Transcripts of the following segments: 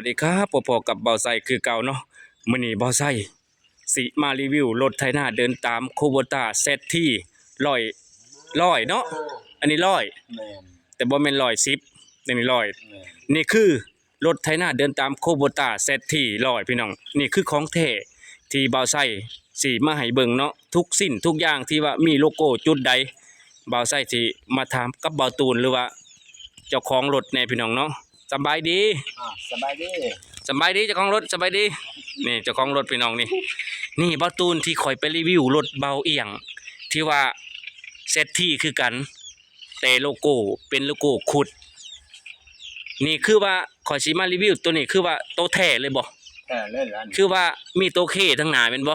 วัสดีครับ พบกับบ่าวไซคือเก่าเนาะ มื้อนี้บ่าวไซสิมารีวิวรถไถนาเดินตามโคโบต้า แซดที ร้อย ร้อยเนาะ อันนี้ร้อย แม่น แต่บ่แม่นร้อยสิบ อันนี้ร้อย แม่น นี่คือรถไถนาเดินตามโคโบต้า แซดที ร้อย พี่น้อง นี่คือของแท้ที่บ่าวไซสิมาให้เบิ่งเนาะ ทุกสิ่งทุกอย่างที่ว่ามีโลโก้จุดใด บ่าวไซสิมาถามกับบ่าวตูน หรือว่าเจ้าของรถแน่พี่น้องเนาะ สำบายดี อ่า สบายดี สำบายดีเจ้าของรถ สำบายดี นี่เจ้าของรถพี่น้องนี่ นี่บ่าวตูนที่ข้อยไปรีวิวรถบ่าวเอี่ยง ที่ว่า แซดที คือกัน แต่โลโก้เป็นโลโก้ขุด นี่คือว่าข้อยสิมารีวิวตัวนี้ คือว่าโตแท้เลยบ่ แท้เลยล่ะ คือว่ามีโตเคทางหน้าแม่นบ่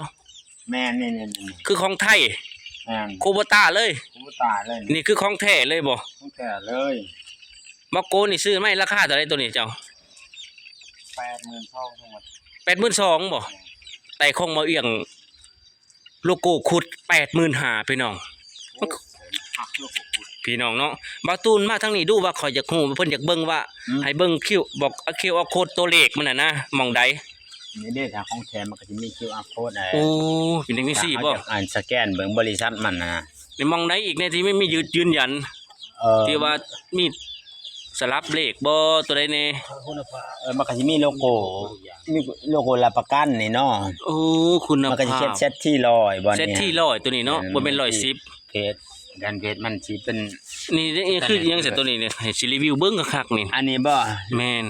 แม่น นี่ นี่ นี่ คือของไทย แม่น โคโบต้าเลย โคโบต้าเลย นี่คือของแท้เลยบ่ ของแท้เลย บ่าวโกนี่ซื้อมาให้ราคาเท่าใดตัวนี้เจ้า แปดหมื่นสอง ทั้งหมด แปดหมื่นสอง บ่ แม่น แต่ของบ่าวเอี่ยง โลโก้ขุด แปดหมื่นห้า พี่น้อง โอ้ คักโลโก้ขุด พี่น้องเนาะ บ่าวตูนมาทางนี้ดูว่าข้อยอยากฮู้ เพิ่นอยากเบิ่งว่า อืม ให้เบิ่งคิว บอก QR code ตัวเลขมันน่ะนะ หม่องใด นี่เด้ ถ้าของแท้มันก็สิมี QR code ไอ้ โอ้ เป็นจังซี่บ่ ถ้าเฮาอยากอ่านสแกนเบิ่งบริษัทมันน่ะ ในหม่องใดอีกแน่ที่ไม่มียืน ยืนยัน เอ่อ ที่ว่ามีสลับเลขบ่ ตัวใดแน่ เออ มันก็สิมีโลโก้ มีโลโก้รับประกันนี่เนาะ โอ้ คุณภาพ มันก็สิเขียน แซดที ร้อย บ่ แซดที นี่ ร้อย ตัวนี้เนาะ อืม บ่แม่นร้อยสิบ เพจ ด้านเพจมันสิเป็น นี่ นี่คือหยังซะตัวนี้เนี่ย ให้สิรีวิวเบิ่งคักๆนี่ อันนี้บ่ แม่น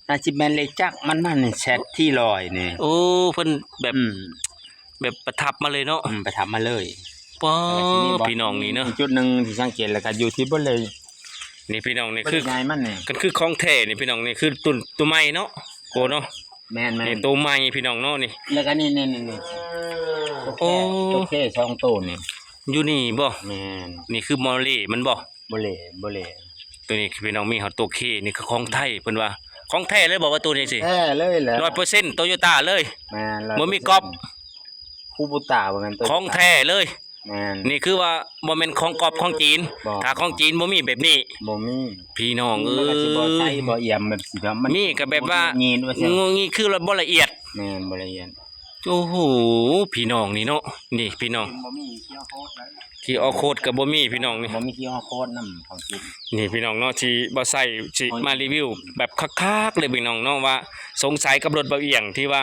น่าสิแม่นเลขจักรมัน มันนี่ แซดที ร้อย นี่ โอ้ เพิ่นแบบ อืม แบบประทับมาเลยเนาะ อืม ประทับมาเลย ป๊า แล้วก็สิมีบ่ พี่น้องนี่เนาะ อีกจุดหนึ่งที่สังเกตแล้วก็อยู่ที่บ่เลย นี่พี่น้องนี่คือ บ่เลยใหญ่มันนี่ คันคือของแท้นี่พี่น้องนี่คือตัว ตัวใหม่เนาะ โกเนาะ แม่นๆ นี่ตัวใหม่พี่น้องเนาะนี่ แล้วก็นี่ นี่ นี่ นี่ โอ้ ตัวเค ตัวเคสองตัวนี่ อยู่นี่บ่ แม่น นี่คือมอลลี่มันบ่ บ่เลย บ่เลย ตัวนี้พี่น้องมีฮอดตัวเค นี่คือของไทยเพิ่นว่า ของแท้เลยบ่ว่าตัวนี้สิ แท้เลยแหละ ร้อยเปอร์เซ็นต์ โตโยต้าเลย แม่น บ่มีก๊อป คูโบต้า บ่แม่นโตโยต้า ของแท้เลย แม่น นี่คือว่าบ่แม่นของก๊อปของจีน บ่ ถ้าของจีนบ่มีแบบนี้ บ่มี พี่น้องเอ้ย มันก็สิบ่ใส่บ่เอี่ยมแบบสิครับ มัน มีก็แบบว่า หงิดว่าซั่น งุงิดคือบ่ละเอียด แม่น บ่ละเอียด โอ้โห พี่น้องนี่เนาะ นี่พี่น้อง บ่มี QR code นะ QR code ก็บ่มีพี่น้องนี่ บ่มี QR code นำของกิน นี่พี่น้องเนาะ ที่บ่าวไซสิมารีวิวแบบคักๆเลยพี่น้องเนาะ ว่าสงสัยกับรถบ่าวเอี่ยงที่ว่า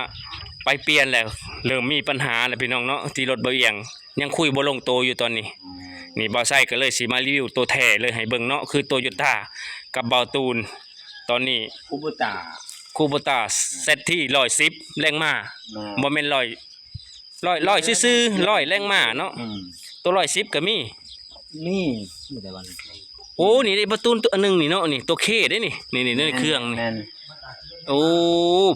ไปเปลี่ยนแล้ว เริ่มมีปัญหาแล้วพี่น้องเนาะ ที่รถบ่าวเอี่ยงยังคุยบ่ลงโตอยู่ตอนนี้ อืม นี่บ่าวไซก็เลยสิมารีวิวตัวแท้เลยให้เบิ่งเนาะ คือโตโยต้ากับบ่าวตูน ตอนนี้ คูโบต้า คูโบต้า แซดที ร้อยสิบ แรงม้า แม่น บ่แม่นร้อย ร้อย ร้อยซื่อๆ ร้อยแรงม้าเนาะ อืม ตัวร้อยสิบก็มี มี มีแต่ว่า โอ้ นี่ได้บ่าวตูนตัวหนึ่งนี่เนาะ นี่ตัวเคเด้นี่ นี่ๆ ในเครื่องนี่ แม่น โอ้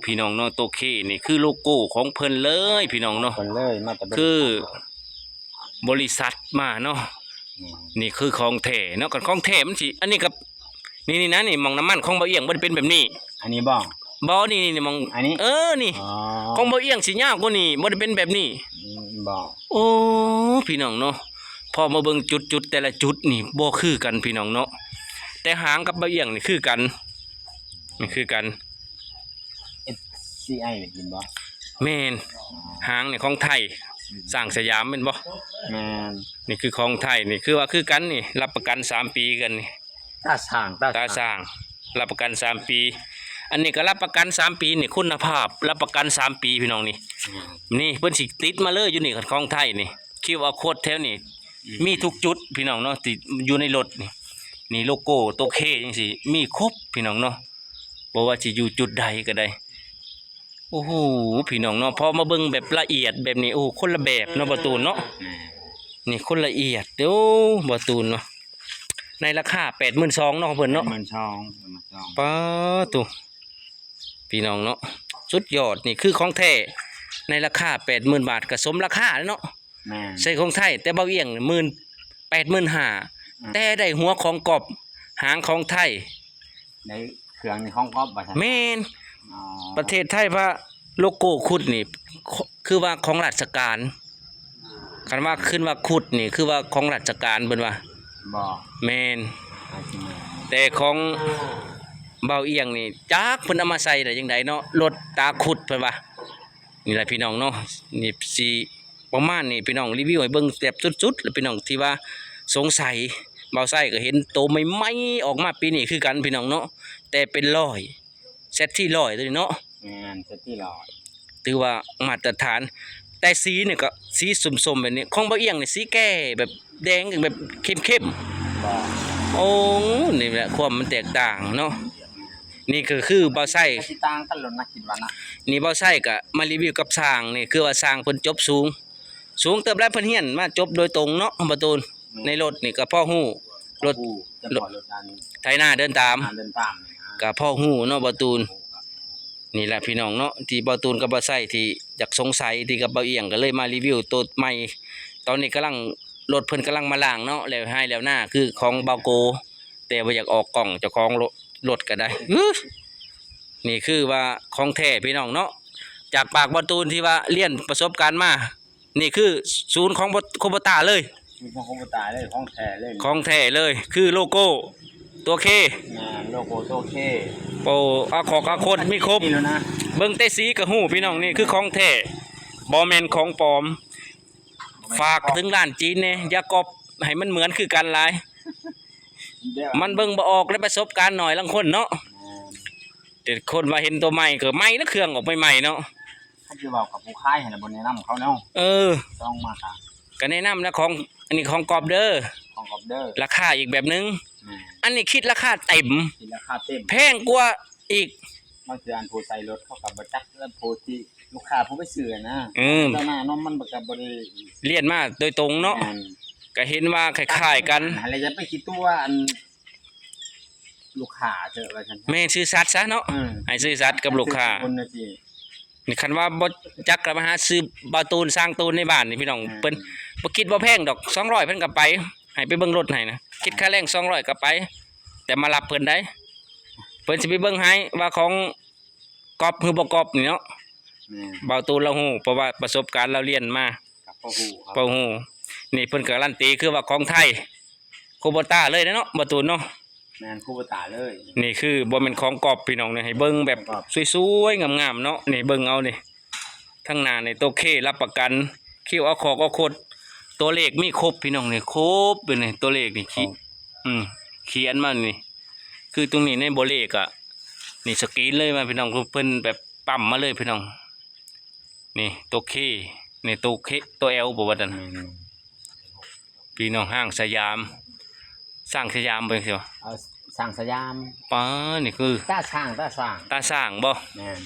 พี่น้องเนาะ ตัวเคนี่คือโลโก้ของเพิ่นเลยพี่น้องเนาะ เพิ่นเลย มาแต่บริษัท คือบริษัทมาเนาะ อืม นี่คือของแท้เนาะ คันของแท้มันสิ อันนี้ก็ นี่ นี่นะ นี่หม่องน้ำมันของบ่าวเอี่ยงบ่ได้เป็นแบบนี้ อันนี้บ่ บ่ นี่ นี่ นี่หม่อง อันนี้ เออ นี่ อ๋อ ของบ่าวเอี่ยงสิยาวกว่านี้ บ่ได้เป็นแบบนี้ อืม บ่ โอ้ พี่น้องเนาะ พอมาเบิ่งจุดๆ แต่ละจุดนี่บ่คือกันพี่น้องเนาะ แต่หางกับบ่าวเอี่ยงนี่คือกัน นี่คือกัน เอสซีไอ แม่นบ่ แม่น หางนี่ของไทย อืม สร้างสยามแม่นบ่ แม่น นี่คือของไทย นี่คือว่าคือกันนี่ รับประกันสามปีกันนี่ ตาช่าง ตา ตา ช่าง ช่าง รับประกันสามปี อันนี้ก็รับประกันสามปีนี่ คุณภาพรับประกันสามปีพี่น้องนี่ อืม นี่เพิ่นสิติดมาเลยอยู่นี่ ของไทยนี่ QR code แถวนี่ อืม มีทุกจุดพี่น้องเนาะ ที่อยู่ในรถนี่ นี่โลโก้ตัวเคจังซี่ มีครบพี่น้องเนาะ บ่ว่าสิอยู่จุดใดก็ได้ โอ้โห พี่น้องเนาะ พอมาเบิ่งแบบละเอียดแบบนี้ โอ้ คนละแบบเนาะ บ่าวตูนเนาะ แม่น นี่คนละเอียด โอ้ บ่าวตูนเนาะ ในราคา แปดหมื่นสอง เนาะ ของเพิ่นเนาะ แปดหมื่นสอง แปดหมื่นสอง ป๊าดโธ่ พี่น้องเนาะ สุดยอด นี่คือของแท้ ในราคา แปดหมื่นบาท ก็สมราคาแล้วเนาะ แม่น ใส่ของไทย แต่บ่าวเอี่ยง หมื่น แปดหมื่นห้า อืม แต่ได้หัวของก๊อป หางของไทย ได้เครื่องนี่ของก๊อปว่าซั่น แม่น อ๋อ ประเทศไทยว่าโลโก้ขุดนี่ คือว่าของราชการ คันว่าขึ้นว่าขุดนี่ คือว่าของราชการเพิ่นว่า บ่ แม่น อาจสิแม่น แต่ของ ບ່າວອຽງນີ້ຈັກເພິ່ນເອົາມາໃສ່ໄດ້ຈັ່ງໃດເນາະ ລົດຕາຄຸດເພິ່ນວ່າ. ນີ້ແຫຼະພີ່ນ້ອງເນາະ ນີ້ຊິປະມານນີ້ພີ່ນ້ອງ ຣີວິວໃຫ້ເບິ່ງແບບສຸດໆ ແລ້ວພີ່ນ້ອງທີ່ວ່າສົງໄສ ບ່າວໄຊກໍເຫັນໂຕໃໝ່ໆອອກມາປີນີ້ຄືກັນພີ່ນ້ອງເນາະ ແຕ່ເປັນຮ້ອຍ ແຊັດທີຮ້ອຍ ຕົວນີ້ເນາະ. ແມ່ນ ແຊັດທີຮ້ອຍ ຖືວ່າມາດຕະຖານ ແຕ່ສີນີ້ກໍສີສົ້ມໆແບບນີ້ ຂອງບ່າວອຽງນີ້ສີແກ່ແບບແດງແບບເຂັ້ມໆ. ບໍ່ ໂອ້ ນີ້ແຫຼະຄວາມມັນແຕກຕ່າງເນາະ. ນີ້ກໍຄືບ່າວໄຊ ກໍຊິຕ່າງກັນໂລດນະ ຄິດວ່ານະ. ນີ້ບ່າວໄຊກໍມາຣີວິວກັບຊ່າງນີ້ ຄືວ່າຊ່າງເພິ່ນຈົບສູງ ສູງເຕີບແລ້ວ ເພິ່ນຮຽນມາຈົບໂດຍຕົງເນາະ ບ່າວຕູນ. ແມ່ນ ໃນລົດນີ້ກໍພໍຮູ້ ລົດ ຮູ້ ຈະພໍລົດອັນ ໄຖນາເດີນຕາມ ອ່າ ເດີນຕາມນີ້ນະ ກໍພໍຮູ້ເນາະ ບ່າວຕູນ. ນີ້ແຫຼະພີ່ນ້ອງເນາະ ທີ່ບ່າວຕູນກັບບ່າວໄຊທີ່ຢາກສົງໄສ ທີ່ກັບບ່າວອຽງກໍເລີຍມາຣີວິວໂຕໃໝ່. ຕອນນີ້ກຳລັງ ລົດເພິ່ນກຳລັງມາລ້າງເນາະ ແລ້ວໄຮ່ແລ້ວນາ ຄືຂອງບ່າວໂກ ແຕ່ບໍ່ຢາກອອກກ້ອງເຈົ້າຂອງລົດ ລົດກໍໄດ້. ອື້ ນີ້ຄືວ່າຂອງແທ້ພີ່ນ້ອງເນາະ ຈາກປາກບ່າວຕູນທີ່ວ່າລຽນປະສົບການມາ. ນີ້ຄືສູນຂອງໂຄໂບຕາເລີຍ ສູນຂອງໂຄໂບຕາເລີຍ ຂອງແທ້ເລີຍ ຂອງແທ້ເລີຍ ຄືໂລໂກ້ຕົວເຄ. ແມ່ນ ໂລໂກ້ຕົວເຄ ໂອ້ ອາຂອກອາຄົດມີຄົບ ນີ້ແລ້ວນະ ເບິ່ງແຕ່ສີກໍຮູ້ພີ່ນ້ອງ ນີ້ຄືຂອງແທ້ ບໍ່ແມ່ນຂອງປອມ. ຝາກເຖິງຮ້ານຈີນແດ່ ຢ່າກັອບໃຫ້ມັນເໝືອນຄືກັນຫຼາຍ ມັນເບິ່ງບໍ່ອອກ ແລະປະສົບການໜ້ອຍລາງຄົນເນາະ. ແມ່ນ ແຕ່ຄົນວ່າເຫັນຕົວໃໝ່ກໍໃໝ່ນະ ເຄື່ອງອອກໃໝ່ໆເນາະ. ຄັນຊິເວົ້າກັບຜູ້ຂາຍຫັ້ນນະ ບໍ່ແນະນຳເຂົາເນາະ. ເອີ ຕ້ອງມາກະ ກໍແນະນຳນະ ຂອງ ອັນນີ້ຂອງກອບເດີ ຂອງກອບເດີ ລາຄາອີກແບບໜຶ່ງ. ແມ່ນ ອັນນີ້ຄິດລາຄາເຕັມ ຄິດລາຄາເຕັມ ແພງກວ່າອີກ. ບາງເທື່ອອັນຜູ້ໃສ່ລົດເຂົາກໍບໍ່ຈັກ ແລ້ວຜູ້ທີ່ລູກຄ້າຜູ້ໄປຊື້ນະ ເອີ ເຈົ້າໜ້າເນາະ ມັນກໍບໍ່ໄດ້ລຽນມາໂດຍຕົງເນາະ. ແມ່ນ ກໍເຫັນວ່າຄ້າຍໆກັນ ຫັ້ນແຫຼະ ຢ່າໄປຄິດຕົວອັນລູກຄ້າເຖາະ ວ່າຊັ້ນ. ແມ່ນ ຊື່ສັດຊະເນາະ. ເອີ ໃຫ້ຊື່ສັດກັບລູກຄ້າ ຄົນນະຊິ ນີ້ຄັນວ່າບໍ່ຈັກກໍມາຫາຊື້ບ່າວຕູນ ຊ່າງຕູນໃນບ້ານນີ້ພີ່ນ້ອງ. ເອີ ເພິ່ນບໍ່ຄິດບໍ່ແພງດອກ ສອງຮ້ອຍ ເພິ່ນກໍໄປ ໃຫ້ໄປເບິ່ງລົດໃຫ້ນະ ຄິດຄ່າແຮງສອງຮ້ອຍກໍໄປ ແຕ່ມາຮັບເພິ່ນໄດ໋ ເພິ່ນຊິໄປເບິ່ງໃຫ້ວ່າຂອງກອບຫຼືບໍ່ກອບນີ້ເນາະ. ແມ່ນ ບ່າວຕູນລາວຮູ້ ເພາະວ່າປະສົບການລາວລຽນມາ ກໍພໍຮູ້ ພໍຮູ້. ນີ້ເພິ່ນກາລັນຕີຄືວ່າຂອງໄທ ໂຄໂບຕາເລີຍເນາະ ບ່າວຕູນເນາະ. ແມ່ນ ຄູໂບຕາເລີຍ. ນີ້ຄືບໍ່ແມ່ນຂອງກອບພີ່ນ້ອງ ນີ້ໃຫ້ເບິ່ງແບບ ຂອງກອບ ສວຍໆງາມໆເນາະ. ນີ້ເບິ່ງເອົານີ້ ທາງໜ້ານີ້ໂຕເຄ ຮັບປະກັນ ຄິ້ວ ອາຂອກ ອາຄົດ ຕົວເລກມີຄົບພີ່ນ້ອງ ນີ້ຄົບເລີຍນີ້ ຕົວເລກນີ້ ຂຽນ ອືມ ຂຽນມານີ້ ຄືຕົງນີ້ໃນໂບເລກະ ນີ້ສະກຣີນເລີຍວ່າພີ່ນ້ອງ ເພິ່ນແບບປ້ຳມາເລີຍພີ່ນ້ອງ. ນີ້ໂຕເຄ ນີ້ໂຕເຄ ໂຕແອວບໍ່ວ່ານັ້ນ. ແມ່ນ ພີ່ນ້ອງຫ້າງສະຫຍາມ ສ້າງສະຫຍາມບໍ່ຈັ່ງຊີ້ຫວາ? ເອົາ ສ້າງສະຫຍາມ. ປາ ນີ້ຄື ຕາຊ່າງ ຕາຊ່າງ ຕາຊ່າງບໍ່? ແມ່ນ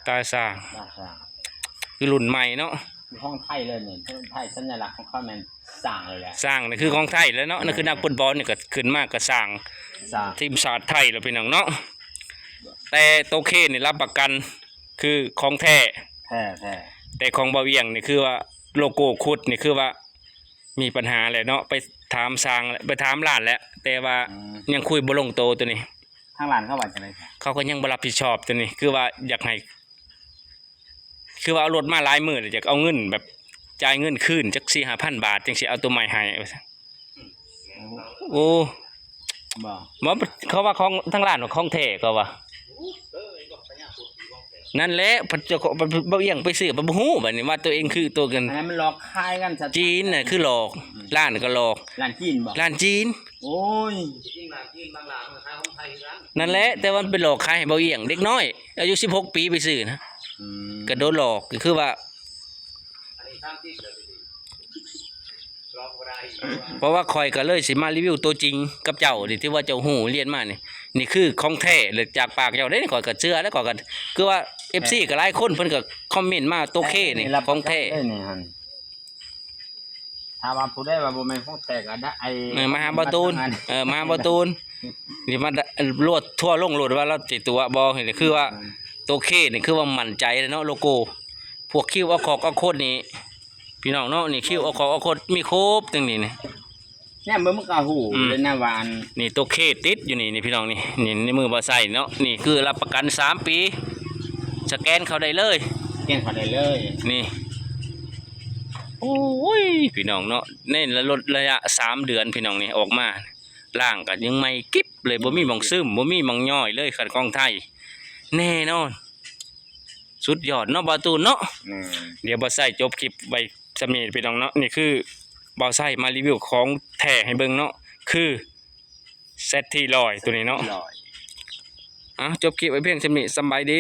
ຕາຊ່າງ ຕາຊ່າງ ຄືລຸ້ນໃໝ່ເນາະ. ຂອງໄທເລີຍນີ້ ຂອງໄທ ສັນຍະລັກຂອງເຂົາແມ່ນຊ້າງເລີຍແຫຼະ. ຊ້າງນີ້ຄືຂອງໄທແລ້ວເນາະ. ແມ່ນ ນັ້ນຄືນັກຟຸດບອນນີ້ກໍຂຶ້ນມາກໍສ້າງ ສ້າງທີມຊາດໄທແລ້ວພີ່ນ້ອງເນາະ. ແຕ່ໂຕເຄນີ້ຮັບປະກັນ ຄືຂອງແທ້ ແທ້ໆ. ແຕ່ຂອງບ່າວອຽງນີ້ຄືວ່າໂລໂກ້ຄຸດນີ້ຄືວ່າມີບັນຫາແຫຼະເນາະ ໄປຖາມຊ່າງ ໄປຖາມຮ້ານແຫຼະ ແຕ່ວ່າ ອືມ ຍັງຄຸຍບໍ່ລົງໂຕໂຕນີ້. ທາງຮ້ານເຂົາວ່າຈັ່ງໃດ? ເຂົາກໍຍັງບໍ່ຮັບຜິດຊອບໂຕນີ້ ຄືວ່າຢາກໃຫ້ ຄືວ່າເອົາລົດມາຫຼາຍມື້ແລ້ວ ຢາກເອົາເງິນແບບຈ່າຍເງິນຄືນຈັກສີ່ຫ້າພັນບາດ ຈັ່ງຊິເອົາໂຕໃໝ່ໃຫ້ ວ່າຊັ້ນ. ໂອ້ ບໍ່ ບໍ່ ເຂົາວ່າຂອງທາງຮ້ານວ່າຂອງແທ້ ເຂົາວ່າ. ນັ້ນແຫຼະ ເຂົາເຈົ້າຂອງ ບ່າວອຽງໄປຊື້ ບໍ່ຮູ້ບາດນີ້ວ່າຕົວເອງຄືຕົວກັນ. ອັນນັ້ນມັນຫຼອກຂາຍກັນ ຈີນນະຄືຫຼອກ. ອືມ ຮ້ານກໍຫຼອກ. ຮ້ານຈີນບໍ່? ຮ້ານຈີນ. ໂອ້ຍ ນັ້ນແຫຼະ ແຕ່ວ່າມັນໄປຫຼອກຂາຍໃຫ້ບ່າວອຽງ ເດັກນ້ອຍອາຍຸສິບຫົກປີໄປຊື້ນະ. ອືມ ກໍໂດນຫຼອກ ກໍຄືວ່າ ເພາະວ່າຂ້ອຍກໍເລີຍຊິມາຣີວິວຕົວຈິງກັບເຈົ້ານີ້ ທີ່ວ່າເຈົ້າຮູ້ຮຽນມານີ້ ນີ້ຄືຂອງແທ້ເລີຍ ຈາກປາກເຈົ້າເດ້. ຂ້ອຍກໍເຊື່ອແລ້ວ ຂ້ອຍກໍ ຄືວ່າເອັຟຊີກໍຫຼາຍຄົນ ເພິ່ນກໍຄອມເມັນມາ ໂຕເຄນີ້ຂອງແທ້. ຖ້າວ່າຜູ້ໃດວ່າບໍ່ແມ່ນຂອງແທ້ກໍໄດ້ ເອີ ມາຫາບ່າວຕູນ ເອີ ມາຫາບ່າວຕູນ ນີ້ມາລວດທົ່ວລົງໂລດວ່າລາວຊິຕົວະບໍ່. ນີ້ຄືວ່າ ອືມ ໂຕເຄນີ້ຄືວ່າໝັ້ນໃຈເລີຍເນາະ ໂລໂກ້ ພວກຄິ້ວ ອາຂອກ ອາຄົດນີ້ ພີ່ນ້ອງເນາະ. ນີ້ຄິ້ວ ອາຂອກ ອາຄົດ ມີຄົບຈັ່ງນີ້ນີ້ ແນມເບິ່ງມັນກໍຮູ້ ອືມ ເລີຍນະວ່າອັນ ນີ້ໂຕເຄຕິດຢູ່ນີ້ ນີ້ພີ່ນ້ອງ ນີ້ ນີ້ໃນມືບ່າວໄຊເນາະ. ນີ້ຄືຮັບປະກັນສາມປີ ສະແກນເຂົ້າໄດ້ເລີຍ ສະແກນເຂົ້າໄດ້ເລີຍ ນີ້. ໂອ້ຍ ພີ່ນ້ອງເນາະ ໃນລະ ລົດໄລຍະສາມເດືອນ ພີ່ນ້ອງ ນີ້ອອກມາ ລ້າງກໍຍັງໃໝ່ກິບ ເລີຍ ບໍ່ມີໝ່ອງຊຶມ ບໍ່ມີໝ່ອງຍ່ອຍເລີຍ ຄັນຂອງໄທ ແນ່ນອນ ສຸດຍອດເນາະ ບ່າວຕູນເນາະ. ແມ່ນ ດຽວບ່າວໄຊຈົບຄລິບໄວ້ສ່ຳນີ້ພີ່ນ້ອງເນາະ. ນີ້ຄືບ່າວໄຊມາຣີວິວຂອງແທ້ໃຫ້ເບິ່ງເນາະ ຄື ແຊັດທີຮ້ອຍ ໂຕນີ້ເນາະ. ເອົ້າ ຈົບຄລິບໄວ້ພຽງສ່ຳນີ້ ສຳບາຍດີ.